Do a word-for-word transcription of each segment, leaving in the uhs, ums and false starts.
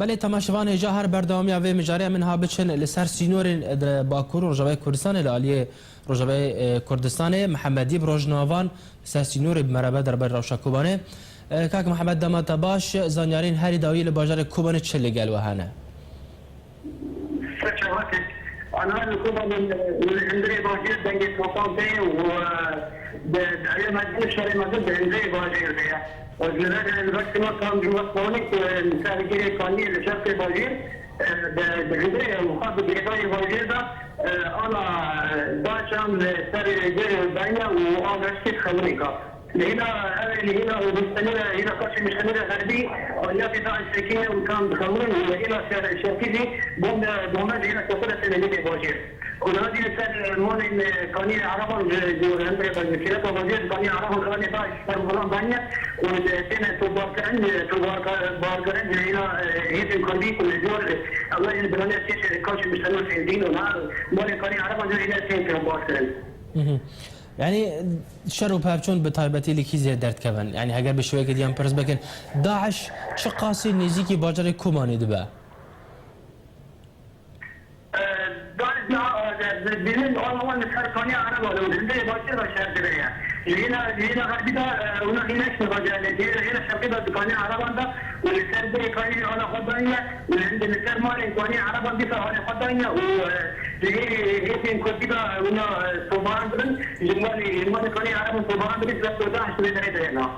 Belê, temaşevan hêja her berdewamiya vê mijarê min ha biçin li ser sînorên di Bakur û Rojavayê Kurdistanê li aliyê Rojavayê, e, Kurdistanê. Mihemedî bi Rojnavan li ser sînorê bi me re be derbarê rewşa Kobanê. E, kak Mihemed, dema te baş, zanyarên herî dawî li bajarê Kobanê çi li gel we hene? Ser çavakê, ana li Kobanê, li hundirê bajêr dengê topan tê û, e, di, di evê mezin, şerê mezin di hundirê bajêr de ye. Û ji li ber, li ber sînor tam ji wek Kobanê ku li ser girê Kaniyê li şerqê bajêr, e, di, di hundirê û xwe bi girêdayê bajêr de, e, ana, e, daşan li ser girê dayne û av reşkê xewirê ka. Li hêla, ew ê li hêla Ûdûstenî re, hêla Qaşê Miştenî re xerbî, aliyatê DAIŞ sekine û tam dixewin û li hêla şer-, şerqî jî bombe, bombe ji hêla Kefir re têne nêvê bajêr. Û niha jî li ser malên, e, kaniyê Ereban ji, ji hundirê xwe, ji kêleka bajêr ji kaniyê Ereban kanê DAIŞ ser wilan daniye û têne topbarkirin, topbarka-, barkirin ji hêla, e, hêzên Kurdî ku li jor, e, ew ê li biraniya kêşê Qaşê Miştenî û Fêzîn û niha malên kaniyê Ereban ji hêla têne topbarkirin. Mhm. Yanî şer û pevçûn bi taybetî li kî zêde derdikevin? Yanî heger bi şêweyekê diyan pirs bikin, DAIŞ çiqasî nêzîkî bajarê Kobanê dibe? E, DAIŞ niha, e, dibînin ana wan li ser kaniya Ereban û li hundirê bajêr de şer dibe ye. Ji hêla, ji hêla xerbî de, e, wina hîn neçine bajarê, ji hêla, hêla şerqî de di kaniya Ereban de û li ser birê kayî ana xwe dayne û li hundirê li ser malên kaniya Ereban dîsa ana xwe dayne û, e, Ji hê-, hêzên Kurdî de wina, e, tobaran dibin, ji malê, ji malê kanê Ereban tobaran dibin, ji ber ku DAIŞ di vê derê de ye na.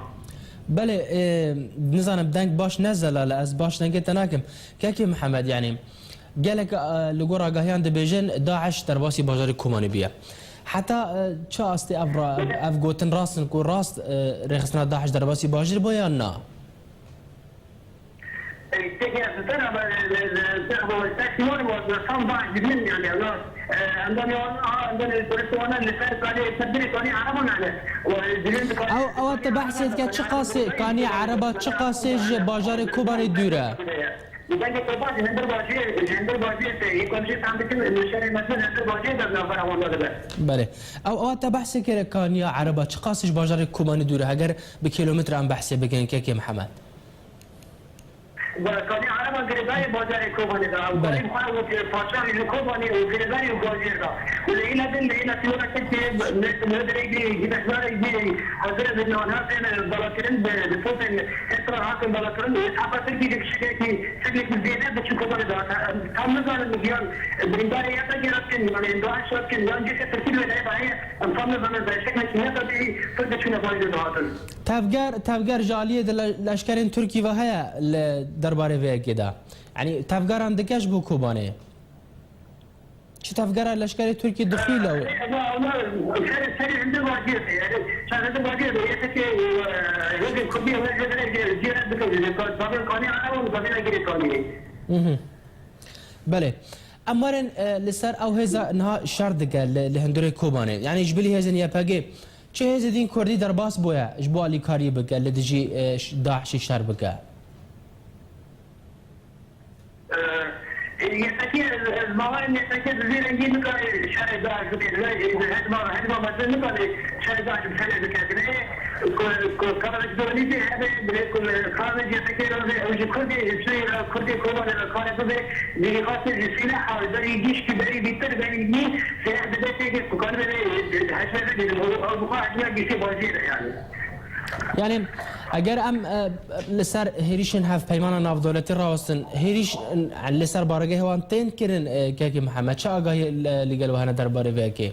Belê, e, nizanim deng baş ne zelal e, ez baş dengê te nakim. Kekê Mihemed, yanî gelek, e, li gor agahiyan dibêjin DAIŞ derbasî bajarê Kobanê bûye. Heta, e, çi astê ev ra-, ev gotin rast in ku rast, e, rêxistina DAIŞ derbasî bajêr bûye yan na? Têkê ez li te re, e, e, e, te, e, te sînorê we, e, tam baş dibînim, yanî, ewna, e, endamê wan, ha, endamê polisê wan li ser kanê, ser birê kanê Ereban, yanî, e, dibîn di kanê. Ew, ewa te behsê dike, çiqasê kanê Ereba, çiqasê ji bajarê Kobanê dûr e? Li dengê Kobanê, ji hundir bajêr, ji hundir bajêr te, yê ku em jê fehm bikin, li şerê mezin hundir bajêr de navbera wan de dibe. Belê. Ew, ewa te behsê kere kaniya Ereba, çiqasê ji bajarê Kobanê dûr e, heger bi kîlometre em behsê bikin, kekê Mihemed? Kanî Ereban girêdayî bajarê Kobanê de, ew Belê. Kanî xwe û paşanî li Kobanê û girêdayî û bajêr de. Û li hêla din, li hêla sînora Tirkiyê, me, me dirêk dî, gîbeşdarek dî, hazir e bi nana tên belakirin, bi, bi topên hêsra hatin belakirin û îshafa Tirkiyê bi şeklekî, şeklekî zêde bi çi Kobanê de hate. Em tam nizanin giyan birîndarê ya da gêra tên, yanî DAIŞ ya tên, yan cihê Tirkî li wê derê de heye, em tam nizanin bi şeklekî ne tabîî, pir diçûne bajêr de hatin. Tevger, tevger ji aliyê di le-, leşkerên Tirkî ve heye li derbarê vê yekê de? Yanî tevgeran dike ji bo Kobanê? Çi tevgera leşkerê Tirkî dixîle û Ama, ama, ser, serê hinde vaciyete, yani, sen hinde vaciyete, yeteke, e, hêzên Kurdî, hêzên Kurdî, ziyaret bikin, yani, tabii, kanî, ama, tabii, geri kanî. Mhm. Belê. Em werin, e, li ser ew hêza niha şer dike li, li hundirê Kobanê. Yanî ji bilî hêzên Y P G, çi hêzê din Kurdî derbas bûye ji bo alîkariyê bike, li dijî, e, ş-, DAIŞê şer bike? E, Y P G, ez, ez bawer im Y P G bi vî rengî nikare şerê DAIŞ bike. Hezma, hezma mezin nikare şerê DAIŞ bi tenê bike. Divê ku, ku karekdorî jî hebe, divê ku karekdorî jî hebe, ew ji Kurdê, ji Sûriyê re, Kurdê Kobanê re kare bibe, zînî xatir ji sîleha, berî giştî, berî bîtir, berî nî, sîleh dibe têkê ku karibe vê, hejme bidînin. Ew, ew bi xwe hejme giştî bajêr e yani. Yani, eger em, e, li ser hêrîşên hevpeymana navdewletî rawestin, hêrîş, e, li ser baregehê wan tên kirin, e, kekê Mihemed, çi agahî li, li gel we hene derbarê vê yekê?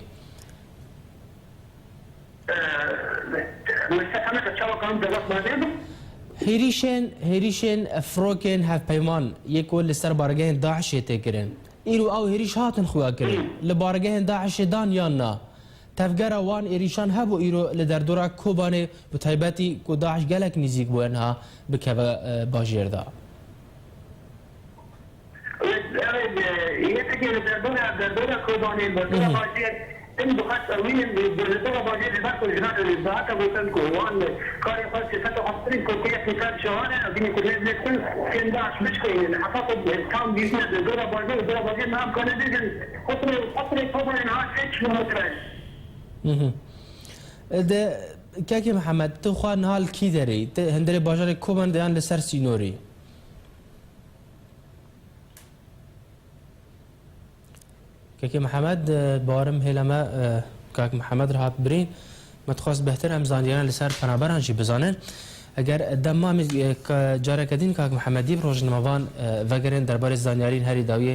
Hêrîşên, hêrîşên firokên hevpeyman yê ku li ser baregehên DAIŞê tê kirin. Îro ew hêrîş hatin xuya kirin. Li baregehên DAIŞê dan yan na? Tevgera wan êrîşan hebû îro li derdora Kobanê, bi taybetî ku DAIŞ gelek nîzîk bûye niha bikeve, e, bajêr de. Evet, evet, e, yekekê li derdora, derdora Kobanê, derdora Hı hı. Bajêr, tim dixwest ewînin, li derdora Bajêr li ber ku jinan li dahata gotin ku wan karê xwe sifeta xwe kirin ku kuyek li ser çihan e, evînê ku lêv lêv kin, tên DAIŞ bişkînin. Heta ku tam dîtine derdora Bajêr, derdora Bajêr niha em kane bêjin, qutrê, qutrê Kobanê niha sê kilometre. Mhm. De, kekê Mihemed, tu xwe niha li kî derê yî? Tu hundirê bajarê Kobanê de yan li ser sînorî? Kekê Mihemed, e, barim hêle me, e, kak Mihemed re hat birîn. Me dixwest bêhtir em zanyariyan li ser penaberan jî bizanin. Eger dem ma, em ê, e, ka-, careke din kak Mihemedî bi rojnamevan, e, vegerin derbarê zanyariyên herî dawiyê